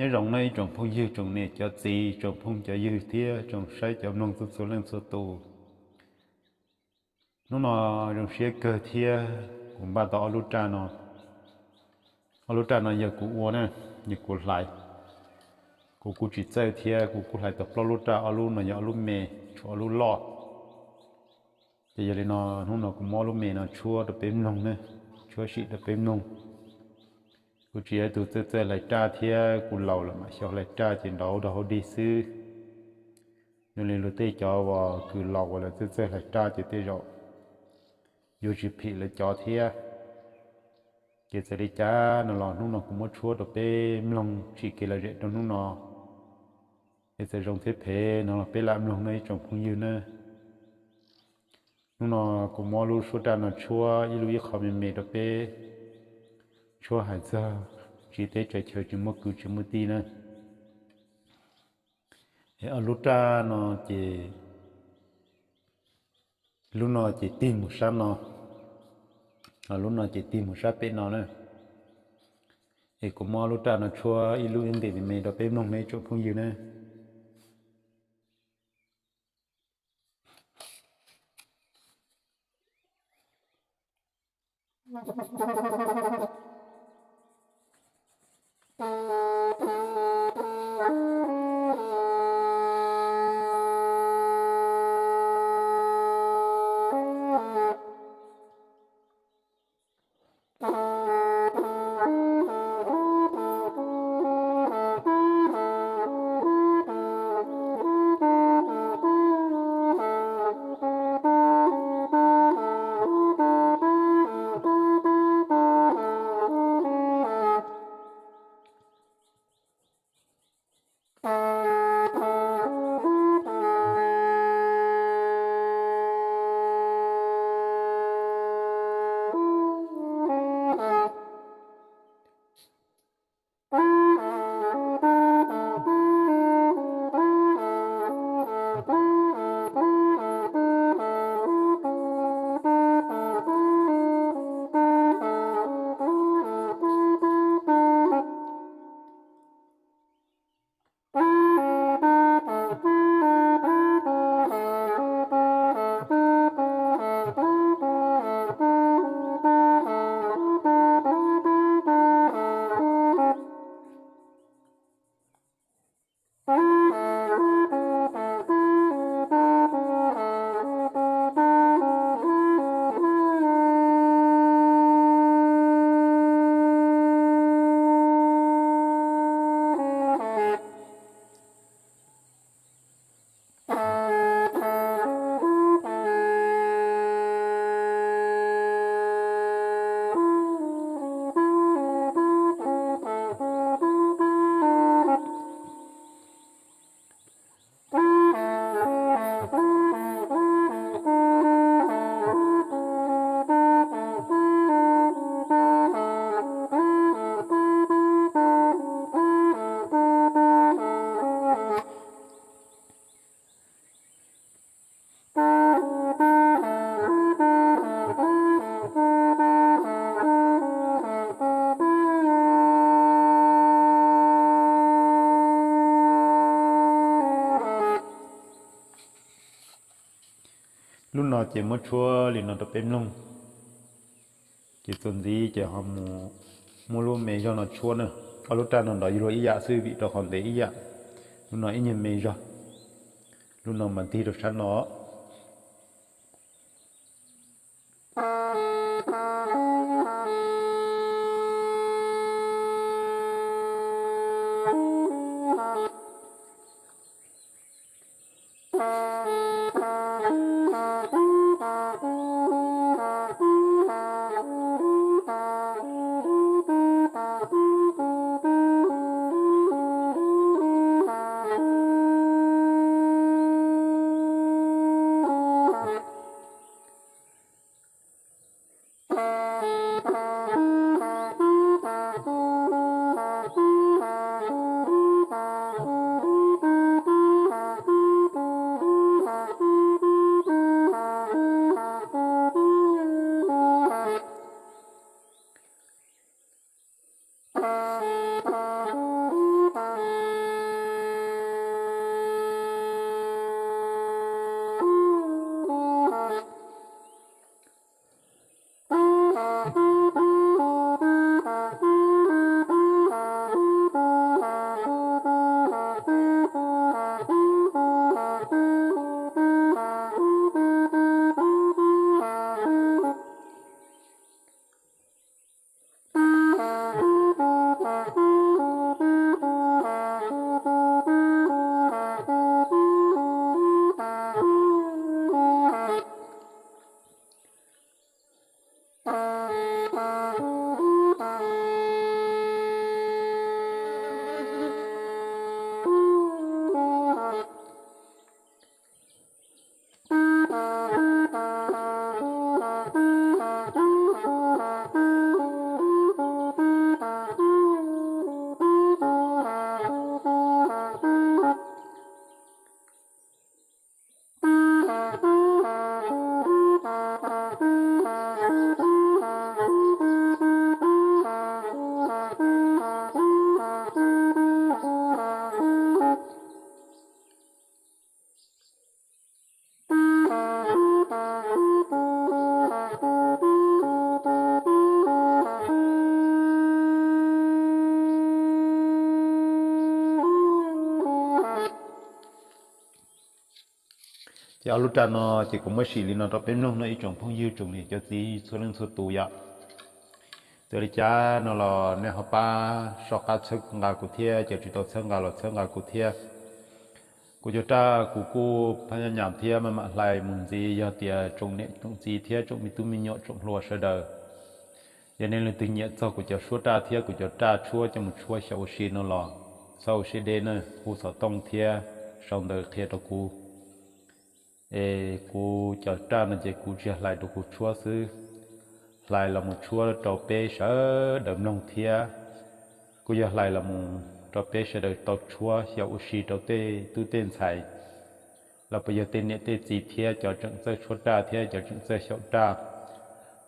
Nyob zoo nawb ib tsoom phooj ywg, tsoom niam cov txiv, tsoom phooj cov ywg thiab tsoom saib cov mloog txhua txhua leej txhua tus. Hnub no zoo siab kawg thiab kuv npaj tau ob lub raj no. Ob lub raj no yog kuv ua na, yog kuv hlais. Kuv kuj tsis txawj thiab, kuv kuj hlais tau plaub lub raj, ob lub no yog ob lub me, tshuav ob lub loj. Ces yog li no, hnub no kuv muab ob lub me no tshuab rau peb mloog na, tshuab sim rau peb mloog. Kuv tsis yog ib tug txawj txawj hlais raj thiab, kuv laus lawm mam xyaum hlais raj ces nrov rau hauv dig xwb. Zoo li luag tej cov uas kws laus uas lawv txawj txawj hlais raj ces tej zaum yuav tsis phim lawv cov thiab. Ces txawm li cas no los hnub no kuv muab tshuab rau peb mloog tsim kev lom zem rau hnub no. Es txawm zoo thiab phem no los peb lam mloog nawb ib tsoom phooj ywg nawb. Hnub no kuv muab lub suab raj no tshuab ib lub ib qho me me rau peb, tshuab hais txog tsis teb tsaws chaw tsis muaj kwv tsis muaj tij na. Es ob lub raj no ces lub no ces tig mus sab no, lub no ces tig mus sab pem no na. Es kuv muab ob lub raj no tshuab ib lub ib ntim me me rau peb mloog nawb ib tsoom phooj ywg na. Lub no ces muab tshuab li no rau peb mloog. Ces txuas ntxiv ces ho mus muab lub me zog no tshuab na. Ob lub raj no nrov yuav luag ib yam xwb vim rau qhov ntev ib yam. Lub no ib nyuag me zog, lub no mas tig rau sab no. Ces ob lub raj no ces kuv muab sim li no rau peb mloog no ib tsoom phooj ywg tsoom niam cov txiv txhua leej txhua tus yom. Txawm li cas no los nej ho pab soj qab txhawb nqa kuv thiab, cov tsis tau txhawb nqa los txhawb nqa kuv thiab. Kuv cov raj kuv kuj phaj nyam thiab maj mam hlais mus ntxiv, yog tias tsoom niam tsoom txiv thiab tsoom me tub me nyuam tsoom hluas sawv daws, yog nej leej twg nyiam txog kuv cov suab raj thiab kuv cov raj tshuab coj mus tshuab xyaum ua si no los txhob ua siab deb na, hu xov tooj thiab sau ntawv qhia rau kuv. Es kuv cov raj no ces kuv tsis yog hlais rau kuv tshuab xwb, hlais los mus tshuab rau peb sawv daws mloog thiab. Kuj yog hlais los mus rau peb sawv daws tau tshuab xyaum ua si rau tej tub tej ntxhais, los puas yog tej niam tej txiv thiab cov tseem txawj tshuab raj thiab cov tseem txawj xyaum raj.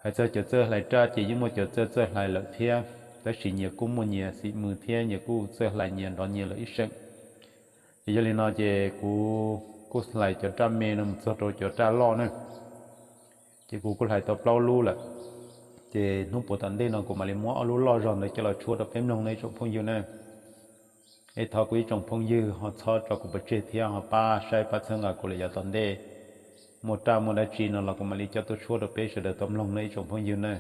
Hais txog cov txawj hlais raj ces yeej muaj cov txawj txawj hlais lawm thiab, tab sis nyias kuj muaj nyias xim mws thiab nyias kuj txawj hlais nyias nrov nyias lawm ib seem. Ces yog li no ces kuv kuj hlais cov raj me no mus txog rau cov raj loj na, ces kuv kuj hlais tau plaub lub lawm. Ces hnub puav tom ntej no kuv mam li muab ob lub loj zog ntawd coj los tshuab rau peb mloog no ib tsoom phooj ywg na. Es thov kuv ib tsoom phooj ywg ho txhob tso kuv pov tseg thiab ho pab saib pab txhawb nqa kuv lawm yav tom ntej. Muaj raj muaj dab tsi no los kuv mam li coj tuaj tshuab rau peb sawv daws tau mloog no ib tsoom phooj ywg na.